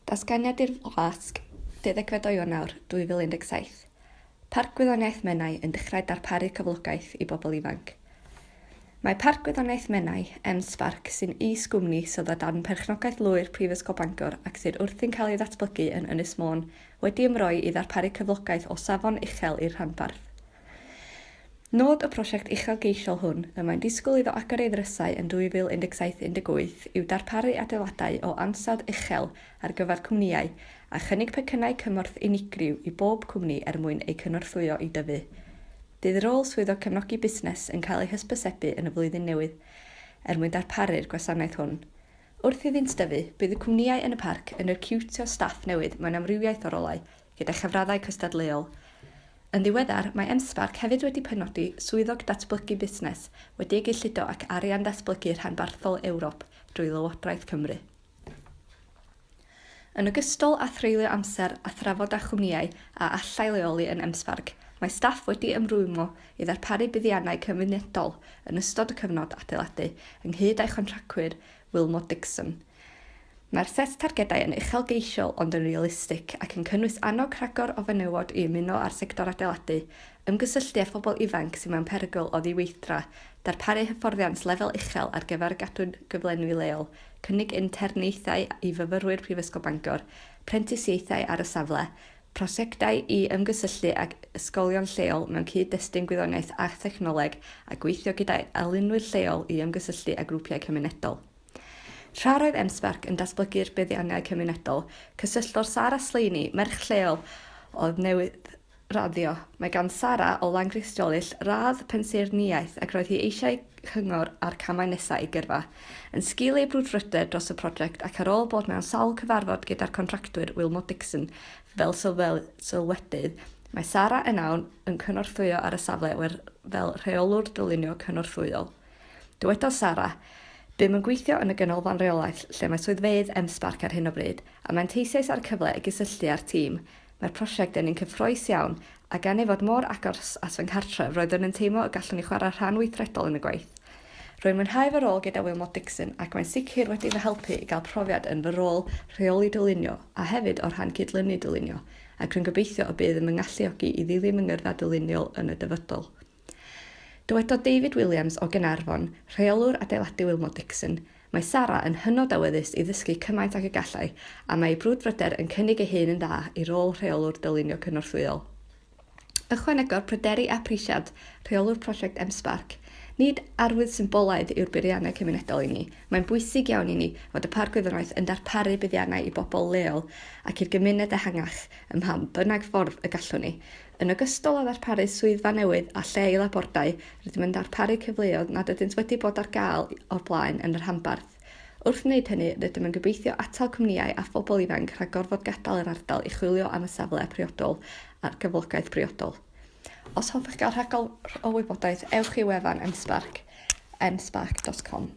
Datganiad i'r wasg, 12 o Ionawr 2017. Parc Gwyddoniaeth Menai yn dechrau darparu cyflogaeth i bobl ifanc. Mae Parc Gwyddoniaeth Menai, M-SParc, sy'n is-gwmni sydd o dan perchnogaeth lwyr Prifysgol Bangor ac sydd wrthi'n cael ei ddatblygu yn Ynys Môn, wedi ymroi i ddarparu cyflogaeth o safon uchel i'r rhanbarth. Nod y prosiect uchelgeisiol hwn, y mae'n disgwyl iddo agor ei ddrysau yn 2017-18, yw darparu adeiladau o ansawdd uchel ar gyfer cwmnïau a chynnig pecynnau cymorth unigryw i bob cwmni er mwyn eu cynorthwyo i dyfu. Bydd rôl swyddog cefnogi busnes yn cael ei hysbysebu yn y flwyddyn newydd er mwyn darparu'r gwasanaeth hwn. Wrth iddynt dyfu, bydd y cwmnïau yn y parc yn recriwtio staff newydd mewn amrywiaeth o rolau, gyda chyfraddau cystadleuol. Yn ddiweddar, mae M-SParc hefyd wedi penodi Swyddog Datblygu Busnes wedi ei gyllido ac arian datblygu rhanbarthol Ewrop drwy Lywodraeth Cymru. Yn ogystal â threulio amser a thrafod â chwmnïau a allai leoli yn M-SParc, mae staff wedi ymrwymo i ddarparu buddiannau cymunedol yn ystod y cyfnod adeiladu, ynghyd â'i chontractwyr Willmott Dixon. Mae'r set targedau yn uchelgeisiol ond yn realistig ac yn cynnwys annog rhagor o fenywod i ymuno â'r sector adeiladu, ymgysylltu â phobl ifanc sydd mewn perygl o ddiweithdra, darparu hyfforddiant lefel uchel ar gyfer y gadwyn gyflenwi leol, cynnig interniaethau i fyfyrwyr Prifysgol Bangor, prentisiaethau ar y safle, prosiectau i ymgysylltu ag ysgolion lleol mewn cyd-destun gwyddoniaeth a thechnoleg a gweithio gyda arlunwyr lleol i ymgysylltu â grwpiau cymunedol. Tra roedd M-SParc yn datblygu'r buddiannau cymunedol, cysylltodd Sara Slaney, merch lleol oedd newydd raddio. Mae gan Sara o Langristiolyll radd pensaernïaeth ac roedd hi eisiau cyngor ar camau nesaf ei gyrfa. Yn sgil ei brwdfrydedd dros y prosiect ac ar ôl bod mewn sawl cyfarfod gyda'r contractwyr Willmott Dixon fel sylwedydd, mae Sara yn awr yn cynorthwyo ar y safle fel rheolwr dylunio cynorthwyol. Dywedodd Sara, Bum yn gweithio yn y ganolfan reolaeth lle mae swyddfeydd M-SParc ar hyn o bryd, a manteisiais ar y cyfle i gysylltu â'r tîm. Mae'r prosiect yn un cyffrous iawn, a gan ei fod mor agos at fy nghartref, roeddwn yn teimlo y gallwn i chwarae rhan weithredol yn y gwaith. Rwy'n mwynhau fy rôl gyda Willmott Dixon ac mae'n sicr wedi fy helpu i gael profiad yn fy rôl rheoli dylunio a hefyd o rhan cydlynu dylunio, ac rwy'n gobeithio y bydd yn fy ngalluogi i ddilyn fy ngyrfa dyluniol yn y dyfodol. Dywedodd David Williams o Gaernarfon, rheolwr adeiladu Willmott Dixon, Mae Sara yn hynod awyddus i ddysgu cymaint ag y gallai, a mae ei brwdfryder yn cynnig ei hun yn dda i rôl rheolwr dylunio cynorthwyol. Ychwanegodd Pryderi ap Rhisiart, rheolwr prosiect M-SParc, Nid arwydd symbolaidd yw'r buddiannau cymunedol i ni, mae'n bwysig iawn i ni fod y Parc Gwyddoniaeth yn darparu buddiannau i bobl leol ac i'r gymuned ehangach ym mha bynnag ffordd y gallwn ni. Yn ogystal â ddarparu swyddfa newydd a lle i labordai, rydym yn darparu cyfleoedd nad ydynt wedi bod ar gael o'r blaen yn y rhanbarth. Wrth wneud hynny, rydym yn gobeithio atal cwmnïau a phobl ifanc rhag gorfod gadael yr ardal i chwilio am y safle priodol a'r gyflogaeth briodol. Os hoffech gael rhagor o wybodaeth, ewch i wefan M-SParc, msparc.com.